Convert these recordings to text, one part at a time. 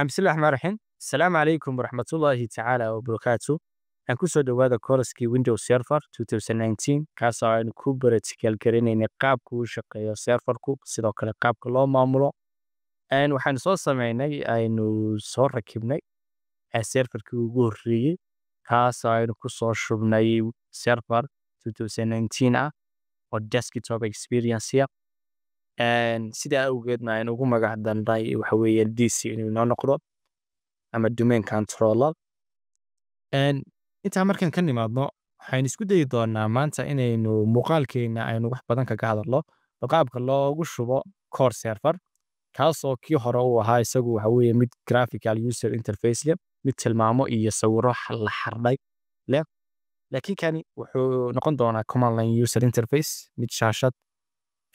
Bismillahi Raxmaani Raxiim. Asalaamu calaykum waraxmatullaahi tacaala wabarakaatu. Waxaan kusoo dhawaada course-kii Windows Server 2019, kaasoo aynu ku practical garanaynay qaabka uu shaqeeyo serverku, sidoo kale qaabka loo maamulo. Waxaanu soo sameynay, aynu soo rakibnay serverkii ugu horreeyey, kaasoo aynu kusoo shubnay server 2019 ah oo desktop experience ah. Sidaa awgeedna aynu ugu magac darnay waxa weeye DC inuu inoo noqdo ama domain controller. Intaa markaan ka nimaadno, waxaynu isku dayi doonaa maanta inaynu muuqaalkeena aynu wax badan kaga hadalno qaabka loogu shubo core server, kaasoo kii hore uu ahaa isagu waxa weeye mid graphical user interface leh, mid tilmaamo iyo sawirro la xardhay leh. Laakiin kani wuxuu noqon doonaa command line user interface, mid shaashad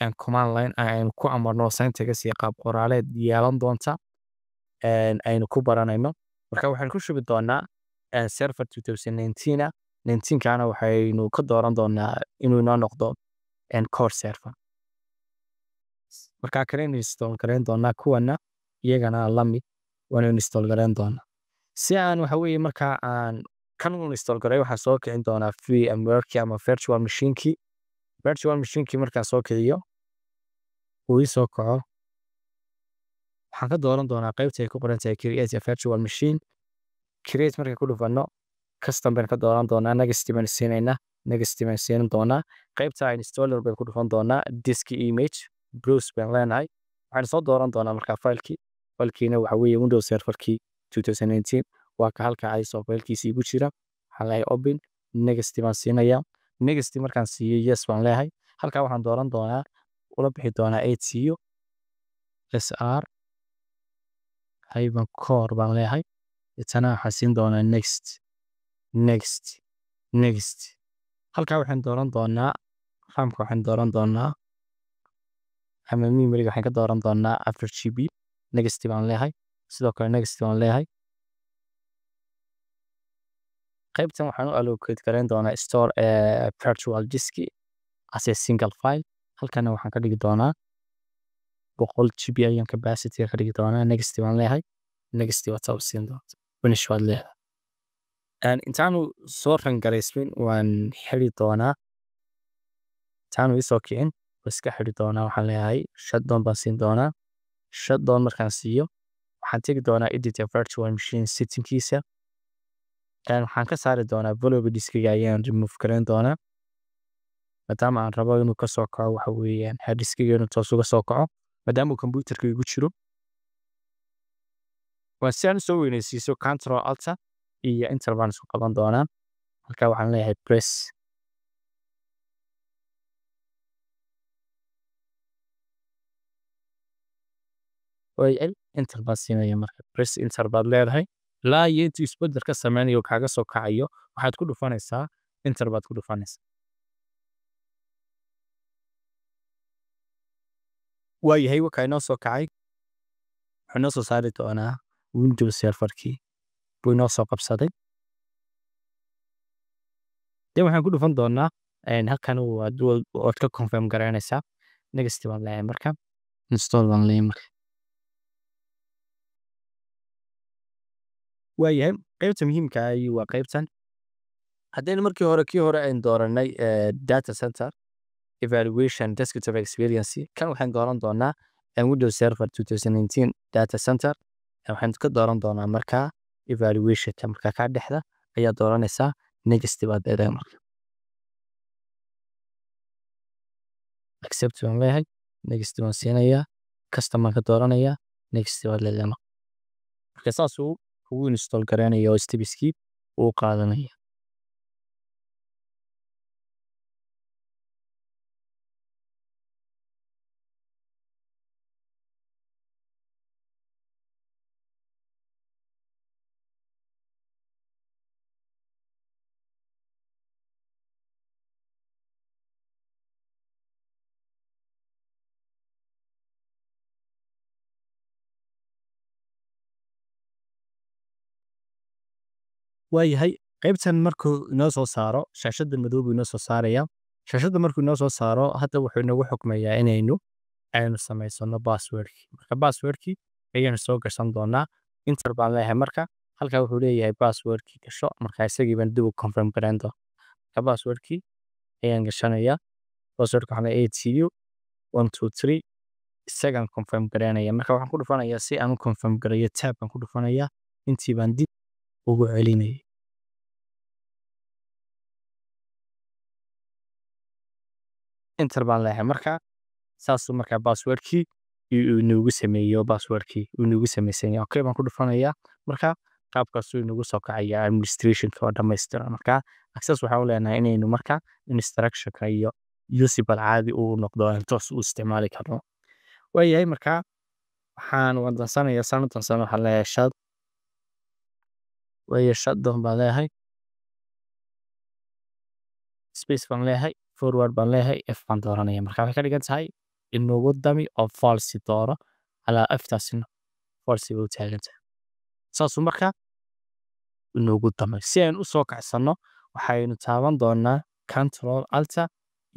aan command line aynu ku amarno syntax iyo qaab qoraaleed yeelan doonta aynu ku baranayno. Marka waxaan ku shubi doonaa server 2019 ah, 19 kaana waxaynu ka dooran doonaa inuu inoo noqdo core server. Marka kale install gareyn doonaa kuwana, iyagana la mid waanu install gareyn doonaa. Si aan waxa weeye marka aan kan u install gareeyo, waxaan soo kicin doonaa VMware ama virtual machine-kii. Virtual machine-kii markaan soo kiciyo, uu ii soo kaco, waxaan ka dooran doonaa qaybta ay ku qoran tahay create a virtual machine. Create markaan ku dhufano, custom baan ka dooran doonaa, next baan siinaynaa, next baan siin doonaa. Qaybta installer baan ku dhufan doonaa, disk image browse baan leenahay. Waxaan soo dooran doonaa markaa file-kii. File-kiina waxa weeye Windows Server-kii 2019, waa ka halka ISO file-kiisa igu jira. Waxaan leeyahay open, next baan siinayaa. Next markaan siiyo, yes baan leeyahay. Halkaa waxaan dooran doonaa, ula bixi doonaa ATU SR hyphen core baan leeyahay. Itana waxaan siin doonaa next, next, next. Halkaa waxaan dooran doonaa RAM-ka, waxaan dooran doonaa ama memory waxaan ka dooran doonaa 4 GB. Next baan leeyahay, sidoo kale next baan leeyahay. Qaybtan waxaan u allocate gareyn doonaa store virtual disk as a single file. Halkana waxaan ka dhigi doonaa 100 GB ayaan capacity ka dhigi doonaa. Next baan leeyahay, next waad soo siin doontaa, finish waad leedahay. Intaanu soo rangaraysmin waan xiri doonaa, intaanu isoo kicin waan iska xiri doonaa. Waxaan leeyahay shutdown baan siin doonaa. Shutdown markaan siiyo, waxaan tegi doonaa edit a virtual machine settingkiisa. Waxaan ka saari doonaa floppy diskiga ayaan remove gareyn doonaa, maadaama aan rabo inuu kasoo kaco waxa weeyaan hard diskiga inuu toos uga soo kaco, maadaama uu computerka igu jiro. Waan si aan usoo weynaysiiso, control alter iyo enter baan isku qaban doonaa. Halkaa waxaan leeyahay press oyl, enter baan siinaya. Marka press enter baad leedahay ilaa iyo intuu isbeddel ka sameynayo kaaga soo kacayo, waxaad ku dhufanaysaa enter baad ku dhufanaysaa. Waayahay, wakaa inoo soo kacay. Wuxuu inoo soo saari doonaa Windows Serverkii buu inoo soo qabsaday. De waxaan ku dhufan doonaa halkan, waad ka confirm garaynaysaa. Next baan leeyahay, marka install baan leeyahay. Marka waayahay, qaybta muhiimka ahi waa qaybtan. Haddaynu markii hore kii hore aynu dooranay data center evaluation desktop experience, kan waxaan dooran doonaa Windows Server 2019 data center. Waxaan ka dooran doonaa markaa evaluationka, markaa kaa dhexda ayaa dooranaysaa. Next baad leedahay, marka accept baan leeyahay, next baan siinayaa, custom baan ka dooranayaa, next baad leedahay. Marka saas uu kugu install gareynayo oo stepskii uu qaadanaya. Waayahay, qaybtan markuu inoo soo saaro shaashadda madow buu inoo soo saaraya. Shaashadda markuu inoo soo saaro, hadda wuxuu inagu xukmayaa inaynu aynu samaysano passwordkii. Marka passwordkii ayaynu soo gashan doonaa. Enter baan leeyahay. Marka halkaa wuxuu leeyahay passwordkii gasho. Marka isagii baan dib u confirm gareyn doonaa. Marka passwordkii ayaan gashanayaa. Passwordka waxaan leeyahay ATU 1 2 3. Isagaan confirm gareynaya. Marka waxaan ku dhufanayaa, si aan u confirm gareeyo, tab baan ku dhufanayaa. Intii baan dib ugu celinaya. Enter baan leeyahay. Marka saasuu markaa passwordkii uu inoogu sameeyo, passwordkii uu inoogu samaysan yahay. Okay baan ku dhufanayaa. Marka qaabkaasuu inoogu soo kacaya administrationka oo dhammaystiran. Marka access waxaan u leenahay inaynu marka instructionka iyo usable caadi uu noqdo, aan toos u isticmaali karno. Waayahay, marka waxaan wadansanayaa, saan u dansano, waxaan leeyahay shut. Waayahay, shutdown baan leeyahay, space baan leeyahay, forward baan leeyahay, F baan dooranaya. Marka waxay ka dhigan tahay inoogu dami oo false dooro calaa F. Taasina false bay u taagan tahay. Saasuu marka inoogu damay. Si aynu u soo kacsanno, waxaynu taaban doonaa Control Alt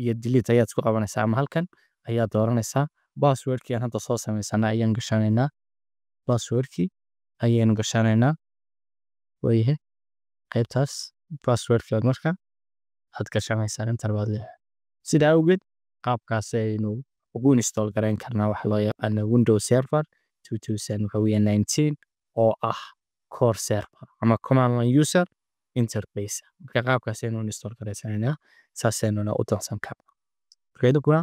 iyo Delete ayaad isku qabanaysaa, ama halkan ayaad dooranaysaa. Passwordkii aan hadda soo samaysanaa ayaan gashanaynaa. Passwordkii ayaynu gashanaynaa. Waayahay, qaybtaas passwordkii aad marka aad gashanaysaa. Enter baad leedahay. Sidaa awgeed qaabkaas ayaynu ugu install garayn karnaa waxa loo yaqaano Windows Server 2000, waxa weeye 19, oo ah core server ama command line user interface. Marka qaabkaas ayaynu install garaysanaynaa, saasaynuna u dansan karnaa. Marka idinkuna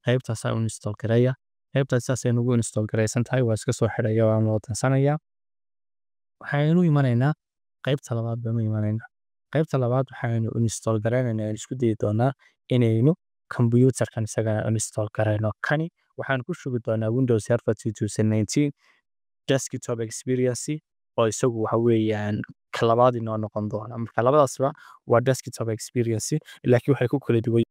qaybtaasaa u install gareeya. Qaybtaas saasay nugu install garaysan tahay. Waa iska soo xidhaya, waan loo dansanayaa. Waxaynu imanaynaa qaybta labaad baynu imanaynaa. Qaybta labaad waxaynu install garaynaynaa, aynu isku dayi doonaa inaynu computerkan isagana install garayno. Kani waxaan ku shubi doonaa Windows Server 2019 Desktop Experience, oo isagu waxa weeyaan ka labaad inoo noqon doona. Marka labadaasba waa desktop experience, laakiin waxay ku kala duwan